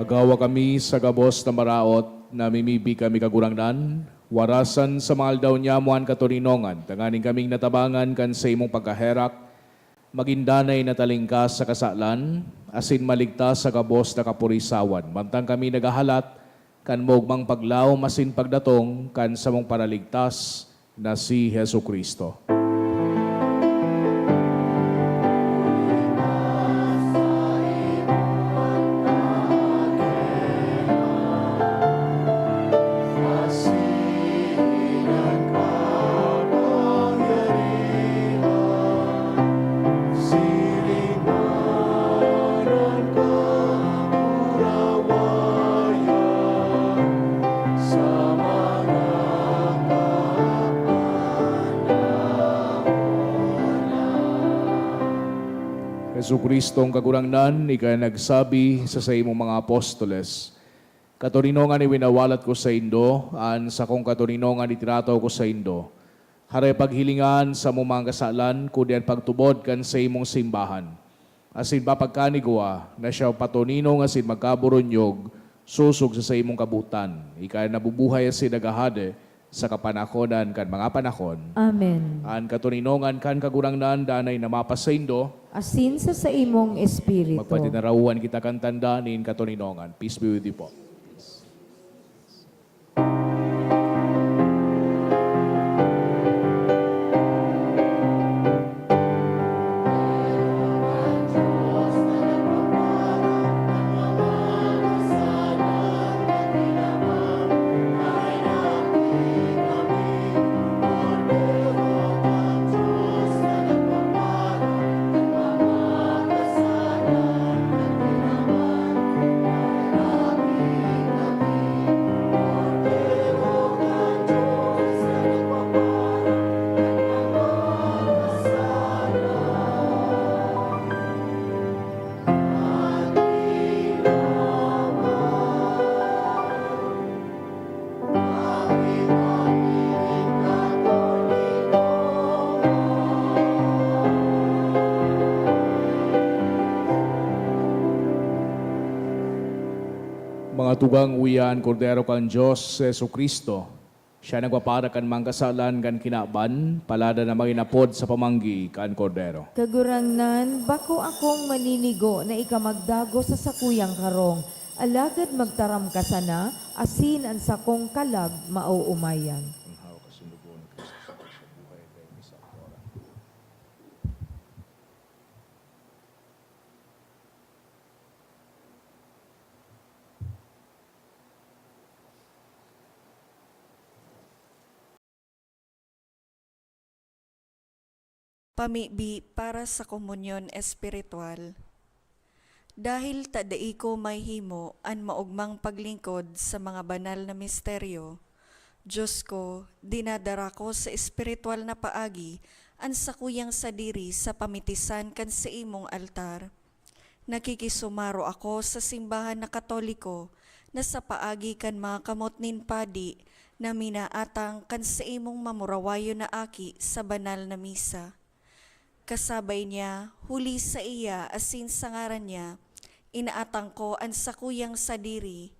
Agawa kami sa gabos na maraot, namimibi kami, Kagurangnan, warasan sa mga aldaw niamo an katoninongan, tanganing kaming natabangan kan saimong pagkaherak, magin danay na talingkas sa kasalan, asin maligtas sa gabos na kapurisawan, mantang kami naghahalat kan maogmang paglaom asin pagdatong kan samong Paraligtas na si Jesu-Cristo. Jesu-Cristong Kagurangnan, ika nagsabi sa saimong mga apostoles, "Katoninongan iwinawalat ko saindo, an sakong katoninongan itirataw ko saindo. Hare paghilinga an samong mga kasalan, kundi an pagtubod kan saimong simbahan. Asin papagkanigwa na siya patoninong asin magkaburunyog sosog sa saimong kabotan. Ika an nabubuhay asin naghahade sa kapanakonan kan mga panahon." Amen. An katoninongan kan Kagurangnan danay na mapasaindo. Asin sa saimong espiritu. Magpatinarawan kita kan tanda nin katoninongan. Peace be with you po. Mga tugang, uya an Kordero kan Dios, si Jesu-Cristo. Siya nagpapara kan mga kasalan kan kinaban, palada na maginapod sa pamanggi kan Kordero. Kagurangnan, bako akong maninigo na ika magdagos sa sakuyang karong, alagad magtaram ka sana, asin an sakong kalag maoomayan. Ang hawak asin dugo ni Cristo sa buhay kay misa oran. Pamibi para sa komunyon espiritual. Dahil ta dai ko mahimo an maogmang paglingkod sa mga banal na misteryo, Dios ko, dinadara ko sa espiritual na paagi an sakuyang sadiri sa pamitisan kan saimong altar. Nakikisumaro ako sa simbahan na Katoliko na sa paagi kan mga kamot nin padi na minaatang kan saimong mamurawayon na aki sa banal na misa. Kasabay niya, huli saiya asin sa ngaran niya, inaatang ko an sakuyang sadiri.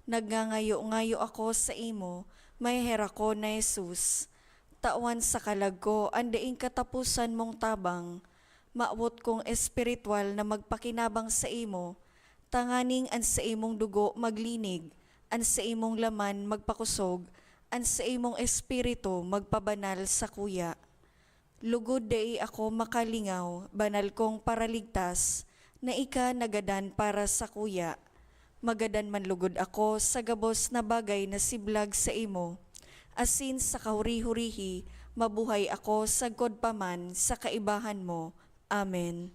Nagngangayo-ngayo ako saimo, maheherak ko na Jesus. Tawan sa kalag ko an daing kataposan mong tabang. Mawot kong espiritual na magpakinabang saimo, tanganing an saimong dugo maglinig, an saimong laman magpakosog, an saimong espiritu magpabanal sakuya. Lugod dai ako makalingaw, banal kong Paraligtas, na ika nagadan para sakuya. Magadan man lugod ako sa gabos na bagay na siblag saimo, asin sa kahuri-hurihi mabuhay ako sagkod pa man sa kaibahan mo. Amen.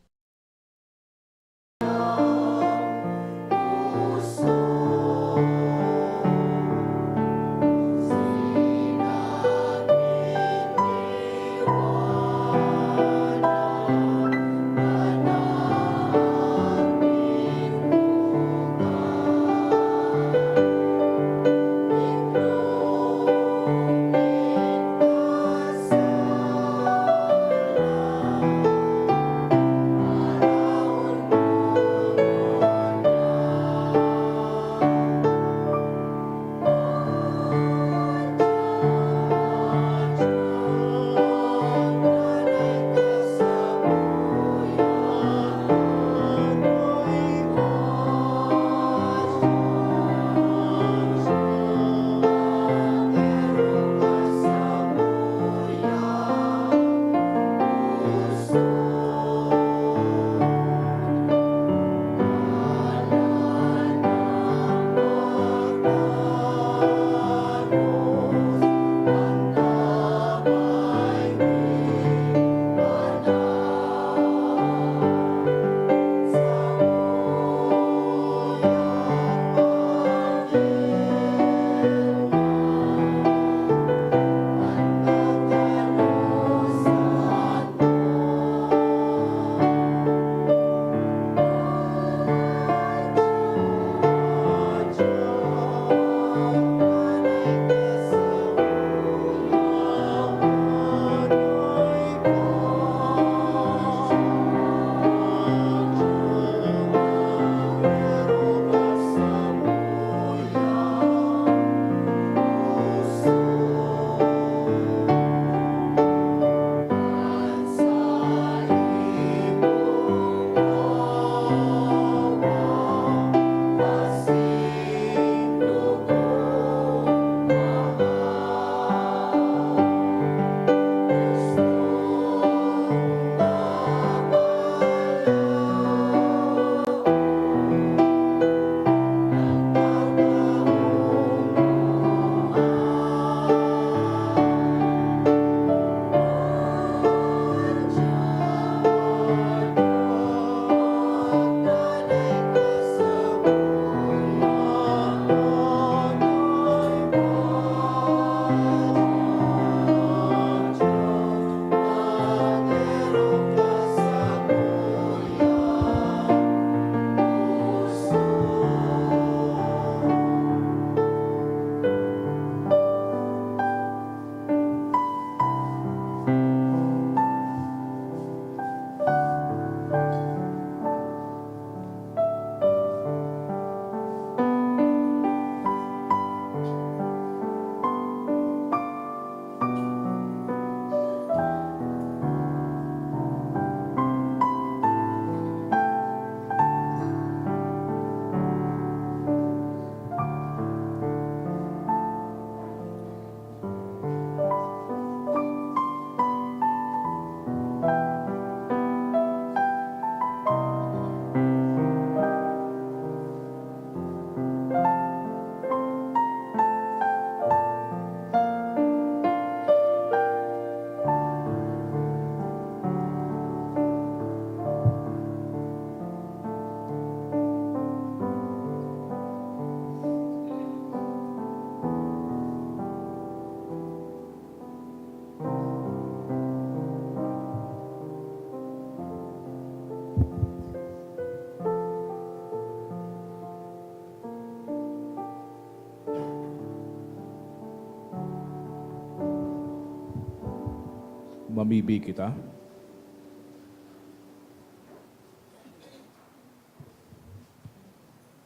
Mamibi kita.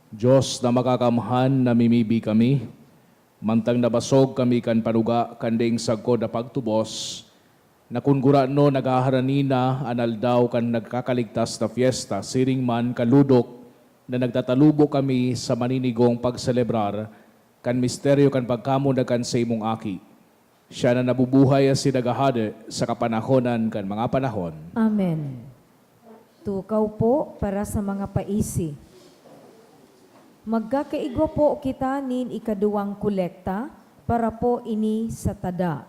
Dios na makakamhan, namimibi kami, mantang nabasog kami kan panuga kan daing sagkod na pagtubos, na kun gurano naghaharani na an aldaw kan nagkakaligtas na fiesta, siring man kaludok na nagtatalubo kami sa maninigong pagselebrar kan misteryo kan pagkamundag kan saimong Aki. Siya na nabubuhay asin naghahade sa kapanahonan kan mga panahon. Amen. Tukaw po para sa mga paisi. Magkakaigwa po kita nin ikaduwang kolekta para po ini sa tada.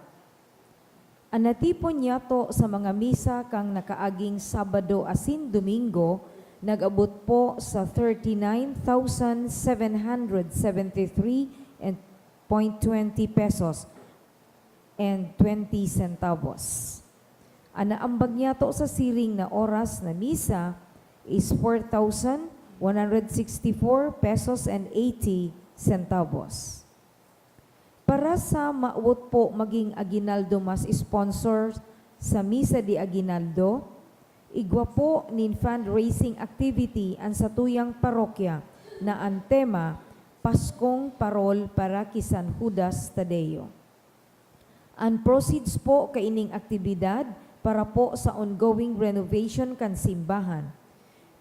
An natipon niyato sa mga misa kan nakaaging Sabado asin Domingo nag-abot po sa thirty-nine thousand seven hundred seventy-three point twenty pesos and twenty centavos. An naambag niyato sa siring na oras na misa is four thousand one hundred sixty-four pesos and eighty centavos. Para sa mawot po magin aguinaldo mas sponsor sa Misa de Aguinaldo, igwa po nin fundraising activity an satuyang parokya na an tema, Paskong Parol para ki San Judas Tadeo. An proceeds po kaining aktibidad para po sa ongoing renovation kan simbahan.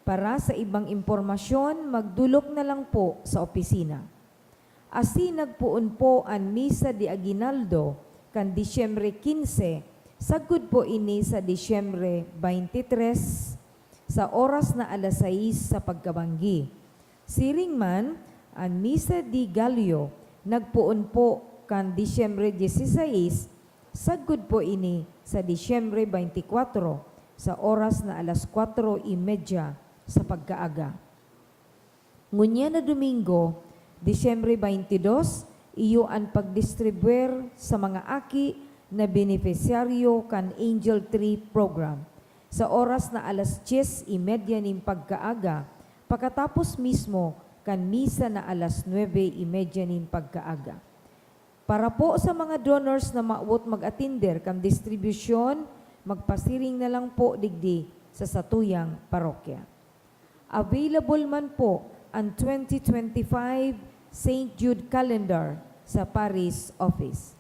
Para sa ibang impormasyon, magdolok na lang po sa opisina. Asin nagpoon po an Misa de Aguinaldo kan Disyembre quince, sagkod po ini sa Disyembre twenty-three, sa oras na alas sais sa pagkabanggi. Siring man, an Misa de Gallo nagpoon po kan Disyembre dieciséis, sagkod po ini sa Disyembre twenty-four, sa oras na alas kwatro y medya sa pagkaaga. Ngunyan na Domingo, Disyembre twenty-dos, iyo an pagdistribuir sa mga aki na benepisyaryo kan Angel Tree Program, sa oras na alas dyes y medya nin pagkaaga, pakatapos mismo kan misa na alas nuebe y medya nin pagkaaga. Para po sa mga donors na mawot mag-atender kan distribusyon, magpasiring na lang po digdi sa satuyang parokya. Available man po an twenty twenty-five Saint Jude Calendar sa Parish Office.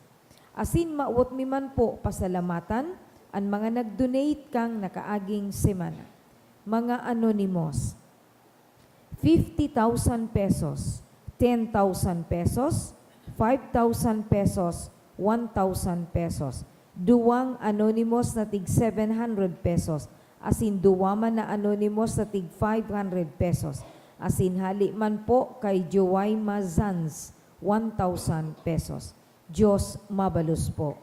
Asin mawot mi man po pasalamatan an mga nag-donate kan nakaaging semana. Mga anonymous, fifty thousand pesos, ten thousand pesos, five thousand pesos, one thousand pesos. Duwang anonymous na tig seven hundred pesos, asin duwa man na anonymous na tig five hundred pesos. Asin hali man po kay Joaima Zanz, one thousand pesos. Dios mabalos po.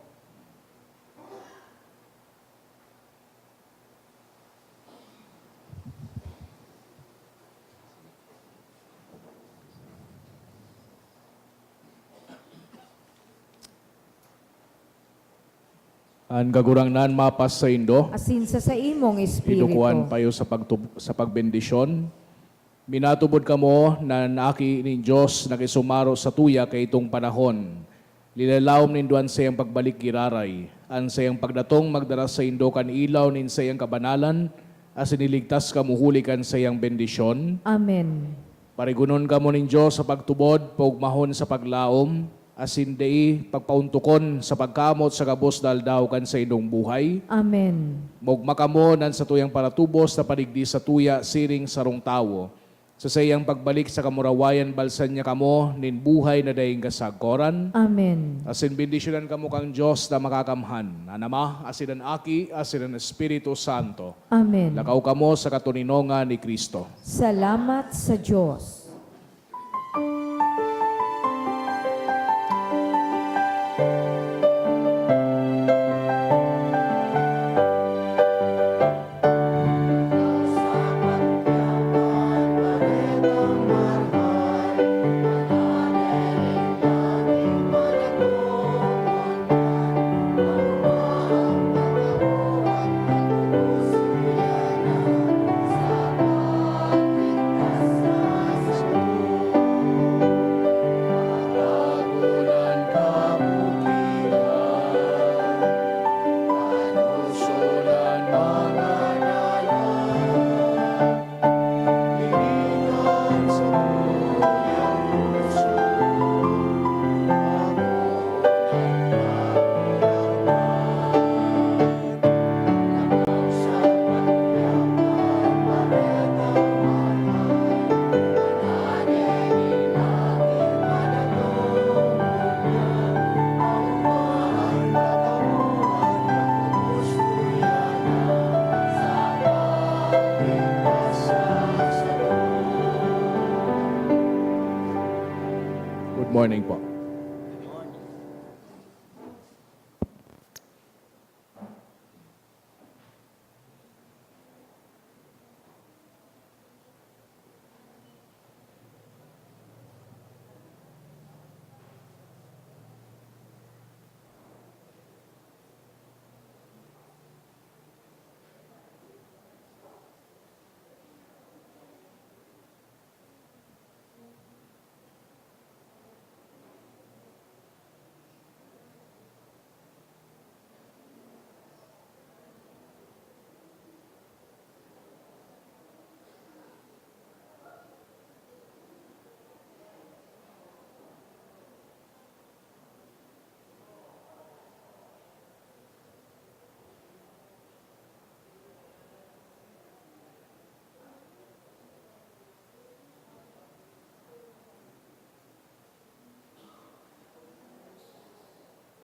An Kagurangnan mapas saindo. Asin sa saimong espiritu. Idukuan pa iyo sa pagtub-, sa pagbendisyon. Minatubod kamo na an Aki nin Dios nakisumaro satuya kaitong panahon. Linalaom nindo an saiyang pagbalik giraray. An saiyang pagdatong magdara saindo kan ilaw nin saiyang kabanalan, asin iligtas kamo huli kan saiyang bendisyon. Amen. Parigonon kamo nin Dios sa pagtubod, paogmahon sa paglaom, asin dai pagpaontokon sa pagkamoot sa gabos na aldaw kan saindong buhay. Amen. Maogma kamo na an satuyang paratubos na padigdi satuya siring sarong tawo. Sa saiyang pagbalik sa kamurawayan, balsan niya kamo nin buhay na daing kasagkoran. Amen. Asin bendisyonan kamo kan Dios na Makakamhan, an Ama, asin an Aki, asin an Espiritu Santo. Amen. Lakaw kamo sa katoninongan ni Cristo. Salamat sa Dios. Morning po.